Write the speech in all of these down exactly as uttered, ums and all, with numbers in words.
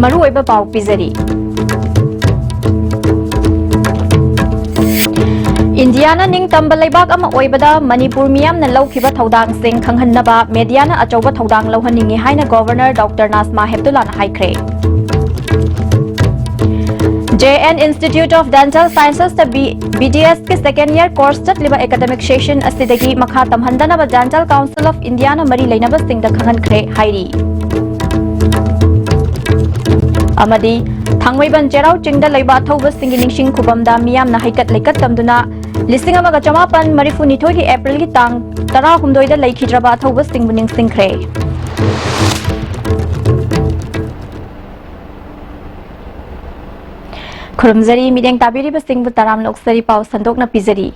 ꯃꯔꯨꯑꯣꯏꯕ ꯄꯥꯎ ꯄꯤꯖꯔꯤ꯫ ꯏꯟꯗꯤꯌꯥꯅ ꯅꯤꯡꯇꯝꯕ ꯂꯩꯕꯥꯛ ꯑꯃ ꯑꯣꯏꯕꯗ ꯃꯅꯤꯄꯨꯔ ꯃꯤꯌꯥꯝꯅ ꯂꯧꯈꯤꯕ ꯊꯧꯗꯥꯡꯁꯤꯡ ꯈꯪꯍꯟꯅꯕ ꯃꯦꯗꯤꯌꯥꯅ ꯑꯆꯧꯕ ꯊꯧꯗꯥꯡ ꯂꯧꯍꯟꯅꯤꯡꯏ ꯍꯥꯏꯅ ꯒꯣꯚꯔꯅꯔ ꯗꯣꯛꯇꯔ ꯅꯥꯖꯃꯥ ꯍꯦꯞꯇꯨꯂꯥꯅ ꯍꯥꯏꯈ꯭ꯔꯦ꯫ J N Institute of Dental Sciences ꯇ B-, B D S ꯀꯤ second year course ꯆꯠꯂꯤꯕ academic session ꯑꯁꯤꯗꯒꯤ ꯃꯈꯥ ꯇꯝꯍꯟꯗꯅꯕ Dental Council of India ꯅ ꯃꯔꯤ ꯂꯩꯅꯕꯁꯤꯡꯗ ꯈꯪꯍꯟꯈ꯭ꯔꯦ ꯍꯥꯏꯔꯤ꯫ ꯑꯃꯗꯤ ꯊꯥꯡꯃꯩꯕꯟ ꯆꯩꯔꯥꯎ ꯆꯤꯡꯗ ꯂꯩꯕ ꯑꯊꯧꯕꯁꯤꯡꯒꯤ ꯅꯤꯡꯁꯤꯡ ꯈꯨꯕꯝꯗ ꯃꯤꯌꯥꯝꯅ ꯍꯩꯀꯠ ꯂꯩꯀꯠ ꯇꯝꯗꯨꯅ ꯂꯤꯁꯤꯡ ꯑꯃꯒ ꯆꯃꯥꯄꯟ ꯃꯔꯤꯐꯨ ꯅꯤꯊꯣꯏꯒꯤ April ꯒꯤ ꯇꯥꯡ ꯇꯔꯥꯍꯨꯝꯗꯣꯏꯗ ꯂꯩꯈꯤꯗ꯭ꯔꯕ ꯑꯊꯧꯕꯁꯤꯡꯕꯨ ꯅꯤꯡꯁꯤꯡꯈ꯭ꯔꯦ꯫ ꯈꯨꯔꯨꯝꯖꯔꯤ, ꯃꯤꯠꯌꯦꯡ ꯇꯥꯕꯤꯔꯤꯕꯁꯤꯡꯕꯨ ꯇꯔꯥꯝꯅ ꯑꯣꯛꯆꯔꯤ꯫ ꯄꯥꯎ ꯁꯟꯗꯣꯛꯅ ꯄꯤꯖꯔꯤ꯫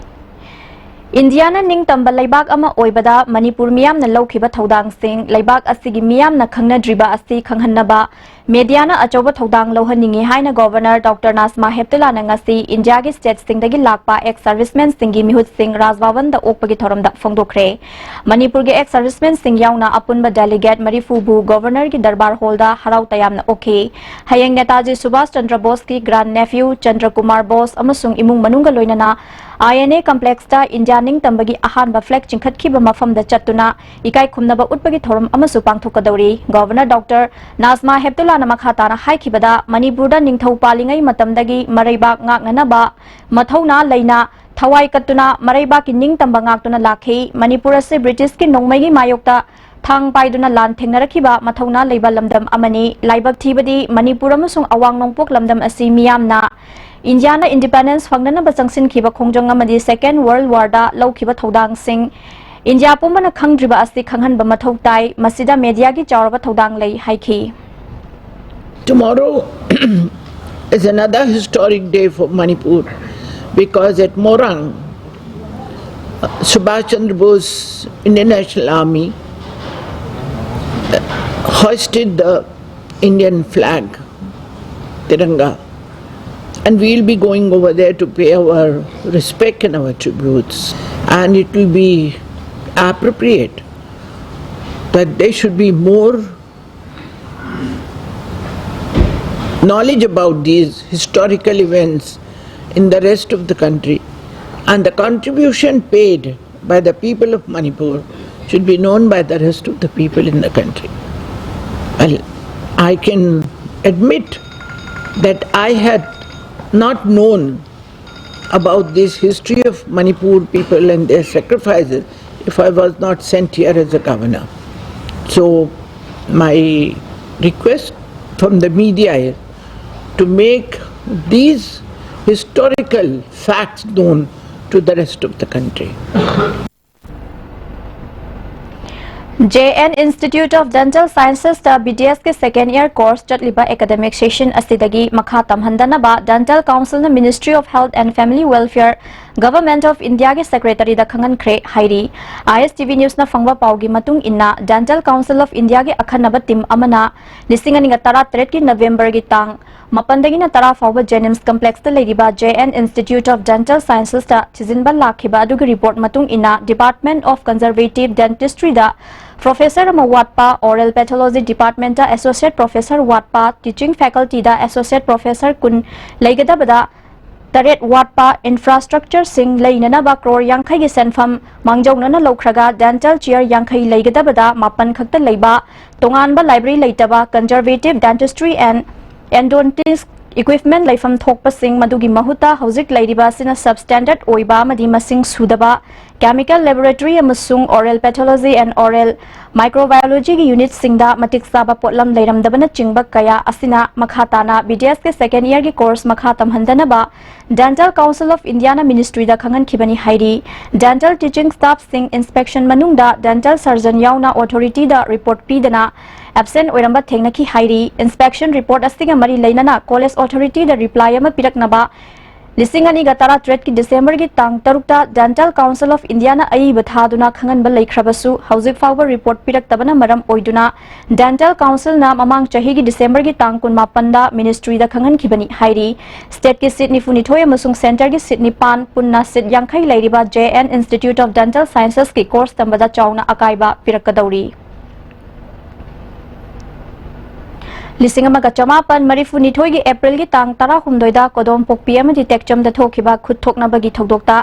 ꯏꯟꯗꯤꯌꯥꯅ ꯅꯤꯡꯇꯝꯕ ꯂꯩꯕꯥꯛ ꯑꯃ ꯑꯣꯏꯕꯗ ꯃꯅꯤꯄꯨꯔ ꯃꯤꯌꯥꯝꯅ ꯂꯧꯈꯤꯕ ꯊꯧꯗꯥꯡꯁꯤꯡ, ꯂꯩꯕꯥꯛ ꯑꯁꯤꯒꯤ ꯃꯤꯌꯥꯝꯅ ꯈꯪꯅꯗ꯭ꯔꯤꯕ ꯑꯁꯤ ꯈꯪꯍꯟꯅꯕ ꯃꯦꯗꯤꯌꯥꯅ ꯑꯆꯧꯕ ꯊꯧꯗꯥꯡ ꯂꯧꯍꯟꯅꯤꯡꯏ ꯍꯥꯏꯅ ꯒꯣꯚꯔꯅꯔ ꯗꯣꯛꯇꯔ ꯅꯥꯖꯃꯥ ꯍꯦꯞꯇꯨꯂꯥꯅ ꯉꯁꯤ ꯏꯟꯗꯤꯌꯥꯒꯤ ꯁ꯭ꯇꯦꯠꯁꯤꯡꯗꯒꯤ ꯂꯥꯛꯄ ex servicemen ꯁꯤꯡꯒꯤ ꯃꯤꯍꯨꯠꯁꯤꯡ ꯔꯥꯖꯚꯕꯟꯗ ꯑꯣꯛꯄꯒꯤ ꯊꯧꯔꯝꯗ ꯐꯣꯡꯗꯣꯛꯈ꯭ꯔꯦ꯫ ꯃꯅꯤꯄꯨꯔꯒꯤ ex servicemen ꯁꯤꯡ ꯌꯥꯎꯅ ꯑꯄꯨꯟꯕ delegate ꯃꯔꯤꯐꯨꯕꯨ ꯒꯣꯚꯔꯅꯔꯒꯤ ꯗꯔꯕꯥꯔ ꯍꯣꯜꯗ ꯍꯔꯥꯎ ꯇꯌꯥꯝꯅ ꯑꯣꯛꯈꯤ꯫ ꯍꯌꯦꯡ ꯅꯦꯇꯥꯖꯤ ꯁꯨꯚꯥꯁ ꯆꯟꯗ꯭ꯔ ꯕꯣꯁꯀꯤ grand nephew ꯆꯟꯗ꯭ꯔ ꯀꯨꯃꯥꯔ ꯕꯣꯁ ꯑꯃꯁꯨꯡ ꯏꯃꯨꯡ ꯃꯅꯨꯡꯒ ꯂꯣꯏꯅꯅ I N A complex ꯇ ꯏꯟꯗꯤꯌꯥ ꯅꯤꯡꯇꯝꯕꯒꯤ ꯑꯍꯥꯟꯕ flag ꯆꯤꯡꯈꯠꯈꯤꯕ ꯃꯐꯝꯗ ꯆꯠꯇꯨꯅ ꯏꯀꯥꯏ ꯈꯨꯝꯅꯕ ꯎꯠꯄꯒꯤ ꯊꯧꯔꯝ ꯑꯃꯁꯨ ꯄꯥꯡꯊꯣꯛꯀꯗꯧꯔꯤ꯫ ꯒꯣꯚꯔꯅꯔ ꯗꯣꯛꯇꯔ ꯅꯥꯖꯃꯥ ꯍꯦꯞꯇꯨꯂꯥꯅ ꯃꯈꯥ ꯇꯥꯅ ꯍꯥꯏꯈꯤꯕꯗ, ꯃꯅꯤꯄꯨꯔꯗ ꯅꯤꯡꯊꯧ ꯄꯥꯜꯂꯤꯉꯩ ꯃꯇꯝꯗꯒꯤ ꯃꯔꯩꯕꯥꯛ ꯉꯥꯛꯅꯅꯕ ꯃꯊꯧꯅꯥ ꯂꯩꯅ ꯊꯋꯥꯏ ꯀꯠꯇꯨꯅ ꯃꯔꯩꯕꯥꯛꯀꯤ ꯅꯤꯡꯇꯝꯕ ꯉꯥꯛꯇꯨꯅ ꯂꯥꯛꯈꯤ꯫ ꯃꯅꯤꯄꯨꯔ ꯑꯁꯤ ꯕ꯭ꯔꯤꯇꯤꯁꯀꯤ ꯅꯣꯡꯃꯩꯒꯤ ꯃꯥꯌꯣꯛꯇ ꯊꯥꯡ ꯄꯥꯏꯗꯨꯅ ꯂꯥꯟ ꯊꯦꯡꯅꯔꯛꯈꯤꯕ ꯃꯊꯧꯅꯥ ꯂꯩꯕ ꯂꯝꯗꯝ ꯑꯃꯅꯤ꯫ ꯂꯥꯏꯕꯛ ꯊꯤꯕꯗꯤ, ꯃꯅꯤꯄꯨꯔ ꯑꯃꯁꯨꯡ ꯑꯋꯥꯡ ꯅꯣꯡꯄꯣꯛ ꯂꯝꯗꯝ ꯑꯁꯤ ꯃꯤꯌꯥꯝꯅ ꯏꯟꯗꯤꯌꯥꯅ independence ꯐꯪꯅꯅꯕ ꯆꯪꯁꯤꯟꯈꯤꯕ ꯈꯣꯡꯖꯪ ꯑꯃꯗꯤ Second World War ꯗ ꯂꯧꯈꯤꯕ ꯊꯧꯗꯥꯡꯁꯤꯡ ꯏꯟꯗꯤꯌꯥ ꯄꯨꯝꯕꯅ ꯈꯪꯗ꯭ꯔꯤꯕ ꯑꯁꯤ ꯈꯪꯍꯟꯕ ꯃꯊꯧ ꯇꯥꯏ꯫ ꯃꯁꯤꯗ ꯃꯦꯗꯤꯌꯥꯒꯤ ꯆꯥꯎꯔꯕ ꯊꯧꯗꯥꯡ ꯂꯩ ꯍꯥꯏꯈꯤ꯫ Tomorrow is another historic day for Manipur because at Morang, Subhash Chandra Bose Indian National Army hoisted the Indian flag, Tiranga, and we'll be going over there to pay our respect and our tributes. And it will be appropriate that there should be more knowledge about these historical events in the rest of the country, and the contribution paid by the people of Manipur should be known by the rest of the people in the country. Well, I can admit that I had not known about this history of Manipur people and their sacrifices if I was not sent here as a governor. So, my request from the media is to make these historical facts known to the rest of the country. J N Institute of Dental Sciences ꯇ B D S ꯀꯤ second year course ꯆꯠꯂꯤꯕ academic session ꯑꯁꯤꯗꯒꯤ ꯃꯈꯥ ꯇꯝꯍꯟꯗꯅꯕ Dental Council ꯅ Ministry of Health and Family Welfare, Government of India ꯒꯤ Secretary ꯗ ꯈꯪꯍꯟꯈ꯭ꯔꯦ ꯍꯥꯏꯔꯤ꯫ I S T V News ꯅ ꯐꯪꯕ ꯄꯥꯎꯒꯤ ꯃꯇꯨꯡ ꯏꯟꯅ, Dental Council of India ꯒꯤ ꯑꯈꯟꯅꯕ team ꯑꯃꯅ ꯂꯤꯁꯤꯡ ꯑꯅꯤꯒ ꯇꯔꯥꯇꯔꯦꯠꯀꯤ November ꯒꯤ ꯇꯥꯡ ꯃꯥꯄꯟꯗꯒꯤꯅ ꯇꯔꯥ ꯐꯥꯎꯕ JNIMS Complex ꯇ ꯂꯩꯔꯤꯕ J N Institute of Dental Sciences ꯇ ꯊꯤꯖꯤꯟꯕ ꯂꯥꯛꯈꯤꯕ ꯑꯗꯨꯒꯤ report ꯃꯇꯨꯡ ꯏꯟꯅ, Department of Conservative Dentistry the professor ꯑꯃ ꯋꯥꯠꯄ, Oral Pathology Department ꯇ Associate Professor ꯋꯥꯠꯄ, Teaching Faculty ꯗ Associate Professor ꯀꯨꯟ ꯂꯩꯒꯗꯕꯗ ꯇꯔꯦꯠ ꯋꯥꯠꯄ, infrastructure ꯁꯤꯡ ꯂꯩꯅꯅꯕ crore ꯌꯥꯡꯈꯩꯒꯤ ꯁꯦꯟꯐꯝ ꯃꯥꯡꯖꯧꯅꯅ ꯂꯧꯈ꯭ꯔꯒ, dental chair ꯌꯥꯡꯈꯩ ꯂꯩꯒꯗꯕꯗ ꯃꯥꯄꯟ ꯈꯛꯇ ꯂꯩꯕ, ꯇꯣꯉꯥꯟꯕ library ꯂꯩꯇꯕ, Conservative Dentistry and Endodontics equipment ꯂꯩꯐꯝ ꯊꯣꯛꯄꯁꯤꯡ ꯃꯗꯨꯒꯤ ꯃꯍꯨꯠꯇ ꯍꯧꯖꯤꯛ ꯂꯩꯔꯤꯕ ꯑꯁꯤꯅ substandard ꯑꯣꯏꯕ ꯑꯃꯗꯤ ꯃꯁꯤꯡ ꯁꯨꯗꯕ, Chemical Laboratory ꯑꯃꯁꯨꯡ Oral Pathology and Oral Microbiology ꯒꯤ unit ꯁꯤꯡꯗ ꯃꯇꯤꯛ ꯆꯥꯕ ꯄꯣꯠꯂꯝ ꯂꯩꯔꯝꯗꯕꯅꯆꯤꯡꯕ ꯀꯌꯥ ꯑꯁꯤꯅ ꯃꯈꯥ ꯇꯥꯅ B D S ꯀꯤ second year ꯒꯤ course ꯃꯈꯥ ꯇꯝꯍꯟꯗꯅꯕ Dental Council of India ꯅ Ministry ꯗ ꯈꯪꯍꯟꯈꯤꯕꯅꯤ ꯍꯥꯏꯔꯤ꯫ Dental teaching staff ꯁꯤꯡ inspection ꯃꯅꯨꯡꯗ dental surgeon ꯌꯥꯎꯅ authority ꯗ report ꯄꯤꯗꯅ absent ꯑꯣꯏꯔꯝꯕ ꯊꯦꯡꯅꯈꯤ ꯍꯥꯏꯔꯤ꯫ Inspection report ꯑꯁꯤꯒ ꯃꯔꯤ ꯂꯩꯅꯅ college authority ꯗ reply ꯑꯃ ꯄꯤꯔꯛꯅꯕ ꯂꯤꯁꯤꯡ ꯑꯅꯤꯒ ꯇꯔꯥꯇꯔꯦꯠꯀꯤ December ꯒꯤ ꯇꯥꯡ ꯇꯔꯨꯛꯇ Dental Council of India ꯅ ꯑꯏꯕ ꯊꯥꯗꯨꯅ ꯈꯪꯍꯟꯕ ꯂꯩꯈ꯭ꯔꯕꯁꯨ, ꯍꯧꯖꯤꯛ ꯐꯥꯎꯕ report ꯄꯤꯔꯛꯇꯕꯅ ꯃꯔꯝ ꯑꯣꯏꯗꯨꯅ Dental Council ꯅ ꯃꯃꯥꯡ ꯆꯍꯤꯒꯤ December ꯒꯤ ꯇꯥꯡ ꯀꯨꯟꯃꯥꯄꯟꯗ Ministry ꯗ ꯈꯪꯍꯟꯈꯤꯕꯅꯤ ꯍꯥꯏꯔꯤ꯫ State ꯀꯤ seat ꯅꯤꯐꯨꯅꯤꯊꯣꯏ ꯑꯃꯁꯨꯡ Centre ꯒꯤ seat ꯅꯤꯄꯥꯟ ꯄꯨꯟꯅ seat ꯌꯥꯡꯈꯩ ꯂꯩꯔꯤꯕ J N Institute of Dental Sciences ꯀꯤ course ꯇꯝꯕꯗ ꯆꯥꯎꯅ ꯑꯀꯥꯏꯕ ꯄꯤꯔꯛꯀꯗꯧꯔꯤ꯫ ꯂꯤꯁꯤꯡ ꯑꯃꯒ ꯆꯃꯥꯄꯟ ꯃꯔꯤꯐꯨꯅꯤꯊꯣꯏꯒꯤ ꯑꯦꯄ꯭ꯔꯤꯜꯒꯤ ꯇꯥꯡ ꯇꯔꯥꯍꯨꯝꯗꯣꯏꯗ ꯀꯣꯗꯣꯝꯄꯣꯛꯄꯤ ꯑꯃꯗꯤ ꯇꯦꯛꯆꯝꯗ ꯊꯣꯛꯈꯤꯕ ꯈꯨꯠ ꯊꯣꯛꯅꯕꯒꯤ ꯊꯧꯗꯣꯛꯇ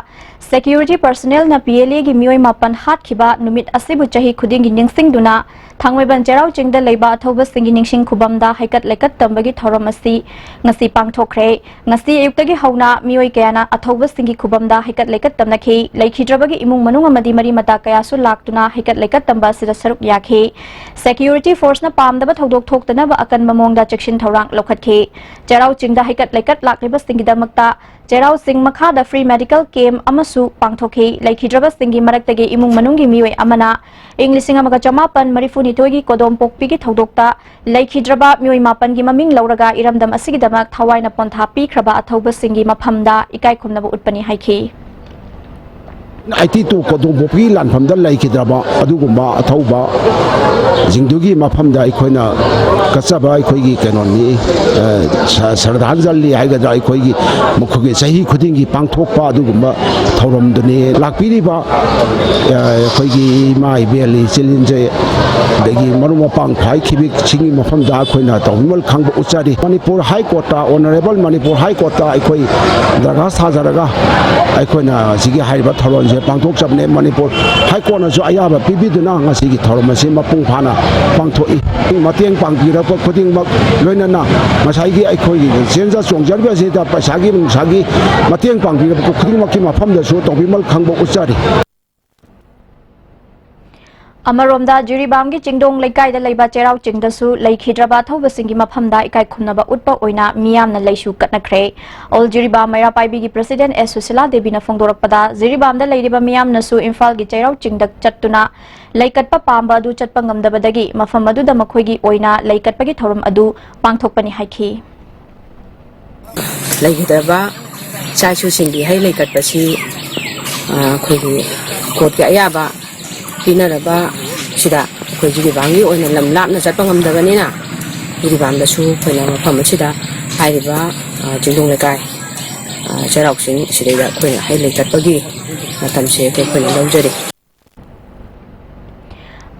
security personnelꯅ PLAꯒꯤ ꯃꯤꯑꯣꯏ ꯃꯥꯄꯟ ꯍꯥꯠꯈꯤꯕ ꯅꯨꯃꯤꯠ ꯑꯁꯤꯕꯨ ꯆꯍꯤ ꯈꯨꯗꯤꯡꯒꯤ ꯅꯤꯡꯁꯤꯡꯗꯨꯅ ꯊꯥꯡꯃꯩꯕꯟ ꯆꯩꯔꯥꯎ ꯆꯤꯡꯗ ꯂꯩꯕ ꯑꯊꯧꯕꯁꯤꯡꯒꯤ ꯅꯤꯡꯁꯤꯡ ꯈꯨꯕꯝꯗ ꯍꯩꯀꯠ ꯂꯩꯀꯠ ꯇꯝꯕꯒꯤ ꯊꯧꯔꯝ ꯑꯁꯤ ꯉꯁꯤ ꯄꯥꯡꯊꯣꯛꯈ꯭ꯔꯦ꯫ ꯉꯁꯤ ꯑꯌꯨꯛꯇꯒꯤ ꯍꯧꯅ ꯃꯤꯑꯣꯏ ꯀꯌꯥꯅ ꯑꯊꯧꯕꯁꯤꯡꯒꯤ ꯈꯨꯕꯝꯗ ꯍꯩꯀꯠ ꯂꯩꯀꯠ ꯇꯝꯅꯈꯤ꯫ ꯂꯩꯈꯤꯗ꯭ꯔꯕꯒꯤ ꯏꯃꯨꯡ ꯃꯅꯨꯡ ꯑꯃꯗꯤ ꯃꯔꯤ ꯃꯇꯥ ꯀꯌꯥꯁꯨ ꯂꯥꯛꯇꯨꯅ ꯍꯩꯀꯠ ꯂꯩꯀꯠ ꯇꯝꯕ ꯑꯁꯤꯗ ꯁꯔꯨꯛ ꯌꯥꯈꯤ꯫ Security forceꯅ ꯄꯥꯝꯗꯕ ꯊꯧꯗꯣꯛ ꯊꯣꯛꯇꯅꯕ ꯑꯀꯟꯕ ꯃꯑꯣꯡꯗ ꯆꯦꯛꯁꯤꯟ ꯊꯧꯔꯥꯡ ꯂꯧꯈꯠꯈꯤ꯫ ꯆꯩꯔꯥꯎ ꯆꯤꯡꯗ ꯍꯩꯀꯠ ꯂꯩꯀꯠ ꯂꯥꯛꯂꯤꯕꯁꯤꯡꯒꯤꯗꯃꯛꯇ ꯆꯩꯔꯥꯎ ꯆꯤꯡ ꯃꯈꯥꯗ free medical camp ꯑꯃꯁꯨ ꯄꯥꯡꯊꯣꯛꯈꯤ꯫ ꯂꯩꯈꯤꯗ꯭ꯔꯕꯁꯤꯡꯒꯤ ꯃꯔꯛꯇꯒꯤ ꯏꯃꯨꯡ ꯃꯅꯨꯡꯒꯤ ꯃꯤꯑꯣꯏ ꯑꯃꯅ ꯏꯪ ꯂꯤꯁꯤꯡ ꯑꯃꯒ ꯆꯃꯥꯄꯟ ꯃꯔꯤꯐꯨꯅꯤꯊꯣꯏꯒꯤ ꯀꯣꯗꯣꯝꯄꯣꯛꯄꯤꯒꯤ ꯊꯧꯗꯣꯛꯇ ꯂꯩꯈꯤꯗ꯭ꯔꯕ ꯃꯤꯑꯣꯏ ꯃꯥꯄꯟꯒꯤ ꯃꯃꯤꯡ ꯂꯧꯔꯒ ꯏꯔꯝꯗꯝ ꯑꯁꯤꯒꯤꯗꯃꯛ ꯊꯋꯥꯏꯅ ꯄꯣꯟꯊꯥ ꯄꯤꯈ꯭ꯔꯕ ꯑꯊꯧꯕꯁꯤꯡꯒꯤ ꯃꯐꯝꯗ ꯏꯀꯥꯏ ꯈꯨꯝꯅꯕ ꯎꯠꯄꯅꯤ ꯍꯥꯏꯈꯤ꯫ ꯑꯩꯠꯇꯤ ꯇꯨ ꯀꯣꯗꯣꯝꯕꯣꯛꯀꯤ ꯂꯥꯟꯐꯝꯗ ꯂꯩꯈꯤꯗ꯭ꯔꯕ ꯑꯗꯨꯒꯨꯝꯕ ꯑꯊꯧꯕꯁꯤꯡꯗꯨꯒꯤ ꯃꯐꯝꯗ ꯑꯩꯈꯣꯏꯅ ꯀꯠꯆꯕ ꯑꯩꯈꯣꯏꯒꯤ ꯀꯩꯅꯣꯅꯤ, ꯑ, ꯁ-, ꯁ꯭ꯔꯗꯥꯟꯖꯂꯤ ꯍꯥꯏꯒꯗ꯭ꯔꯥ, ꯑꯩꯈꯣꯏꯒꯤ ꯃꯈꯣꯏꯒꯤ ꯆꯍꯤ ꯈꯨꯗꯤꯡꯒꯤ ꯄꯥꯡꯊꯣꯛꯄ ꯑꯗꯨꯒꯨꯝꯕ ꯊꯧꯔꯝꯗꯨꯅꯤ꯫ ꯂꯥꯛꯄꯤꯔꯤꯕ, ꯑ, ꯑꯩꯈꯣꯏꯒꯤ ꯏꯃꯥ ꯏꯕꯦꯜ, ꯏꯆꯤꯜ ꯏꯅꯥꯎ, ꯑꯗꯒꯤ ꯃꯔꯨꯞ ꯃꯄꯥꯡ ꯐꯥꯏꯈꯤꯕꯁꯤꯡꯒꯤ ꯃꯐꯝꯗ ꯑꯩꯈꯣꯏꯅ ꯇꯧꯕꯤꯃꯜ ꯈꯪꯕ ꯎꯠꯆꯔꯤ꯫ ꯃꯅꯤꯄꯨꯔ ꯍꯥꯏ ꯀꯣꯔꯠꯇ, ꯑꯣꯅꯔꯦꯕꯜ ꯃꯅꯤꯄꯨꯔ ꯍꯥꯏ ꯀꯣꯔꯠꯇ ꯑꯩꯈꯣꯏ ꯗꯔꯈꯥꯁ ꯊꯥꯖꯔꯒ ꯑꯩꯈꯣꯏꯅ ꯁꯤꯒꯤ ꯍꯥꯏꯔꯤꯕ ꯊꯧꯔꯝꯁꯦ ꯄꯥꯡꯊꯣꯛꯆꯕꯅꯦ꯫ ꯃꯅꯤꯄꯨꯔ ꯍꯥꯏ ꯀꯣꯔꯠꯅꯁꯨ ꯑꯌꯥꯕ ꯄꯤꯕꯤꯗꯨꯅ ꯉꯁꯤꯒꯤ ꯊꯧꯔꯝ ꯑꯁꯤ ꯃꯄꯨꯡ ꯐꯥꯅ ꯄꯥꯡꯊꯣꯛꯏ꯫ ꯃꯇꯦꯡ ꯄꯥꯡꯕꯤꯔꯛꯄ ꯈꯨꯗꯤꯡꯃꯛ, ꯂꯣꯏꯅꯅ ꯉꯁꯥꯏꯒꯤ ꯑꯩꯈꯣꯏꯒꯤ ꯆꯦꯟꯖ ꯆꯣꯡꯖꯔꯤꯕ ꯑꯁꯤꯗ ꯄꯩꯁꯥꯒꯤ ꯅꯨꯡꯁꯥꯒꯤ ꯃꯇꯦꯡ ꯄꯥꯡꯕꯤꯔꯛꯄ ꯈꯨꯗꯤꯡꯃꯛꯀꯤ ꯃꯐꯝꯗꯁꯨ ꯇꯧꯕꯤꯃꯜ ꯈꯪꯕ ꯎꯠꯆꯔꯤ꯫ ꯑꯃꯔꯣꯝꯗ, ꯖꯤꯔꯤꯕꯥꯝꯒꯤ ꯆꯤꯡꯗꯣꯡ ꯂꯩꯀꯥꯏꯗ ꯂꯩꯕ ꯆꯩꯔꯥꯎ ꯆꯤꯡꯗꯁꯨ ꯂꯩꯈꯤꯗ꯭ꯔꯕ ꯑꯊꯧꯕꯁꯤꯡꯒꯤ ꯃꯐꯝꯗ ꯏꯀꯥꯏ ꯈꯨꯝꯅꯕ ꯎꯠꯄ ꯑꯣꯏꯅ ꯃꯤꯌꯥꯝꯅ ꯂꯩꯁꯨ ꯀꯠꯅꯈ꯭ꯔꯦ꯫ All Jiribam ꯃꯩꯔꯥ ꯄꯥꯏꯕꯤꯒꯤ president S Sushila ꯗꯦꯕꯤꯅ ꯐꯣꯡꯗꯣꯔꯛꯄꯗ, ꯖꯤꯔꯤꯕꯥꯝꯗ ꯂꯩꯔꯤꯕ ꯃꯤꯌꯥꯝꯅꯁꯨ ꯏꯝꯐꯥꯜꯒꯤ ꯆꯩꯔꯥꯎ ꯆꯤꯡꯗ ꯆꯠꯇꯨꯅ ꯂꯩꯀꯠꯄ ꯄꯥꯝꯕ ꯑꯗꯨ ꯆꯠꯄ ꯉꯝꯗꯕꯗꯒꯤ ꯃꯐꯝ ꯑꯗꯨꯗ ꯃꯈꯣꯏꯒꯤ ꯑꯣꯏꯅ ꯂꯩꯀꯠꯄꯒꯤ ꯊꯧꯔꯝ ꯑꯗꯨ ꯄꯥꯡꯊꯣꯛꯄꯅꯤ ꯍꯥꯏꯈꯤ꯫ ꯂꯩꯈꯤꯗ꯭ꯔꯕ ꯏꯆꯥ ꯏꯁꯨꯁꯤꯡꯒꯤ ꯍꯩ ꯂꯩ ꯀꯠꯄꯁꯤ, ꯑ, ꯑꯩꯈꯣꯏꯒꯤ ꯀꯣꯔꯠꯀꯤ ꯑꯌꯥꯕ ꯄꯤꯅꯔꯕ ꯁꯤꯗ ꯑꯩꯈꯣꯏ ꯖꯤꯔꯤꯕꯥꯝꯒꯤ ꯑꯣꯏꯅ ꯂꯝ ꯂꯥꯞꯅ ꯆꯠꯄ ꯉꯝꯗꯕꯅꯤꯅ, ꯖꯤꯔꯤꯕꯥꯝꯗꯁꯨ ꯑꯩꯈꯣꯏꯅ ꯃꯐꯝ ꯑꯁꯤꯗ ꯍꯥꯏꯔꯤꯕ, ꯑ, ꯆꯤꯡꯗꯣꯡ ꯂꯩꯀꯥꯏ, ꯑ, ꯆꯩꯔꯥꯎ ꯆꯤꯡ ꯁꯤꯗꯩꯗ ꯑꯩꯈꯣꯏꯅ ꯍꯩ ꯂꯩ ꯀꯠꯄꯒꯤ ꯃꯇꯝꯁꯦ ꯑꯩꯈꯣꯏꯅ ꯂꯧꯖꯔꯤ꯫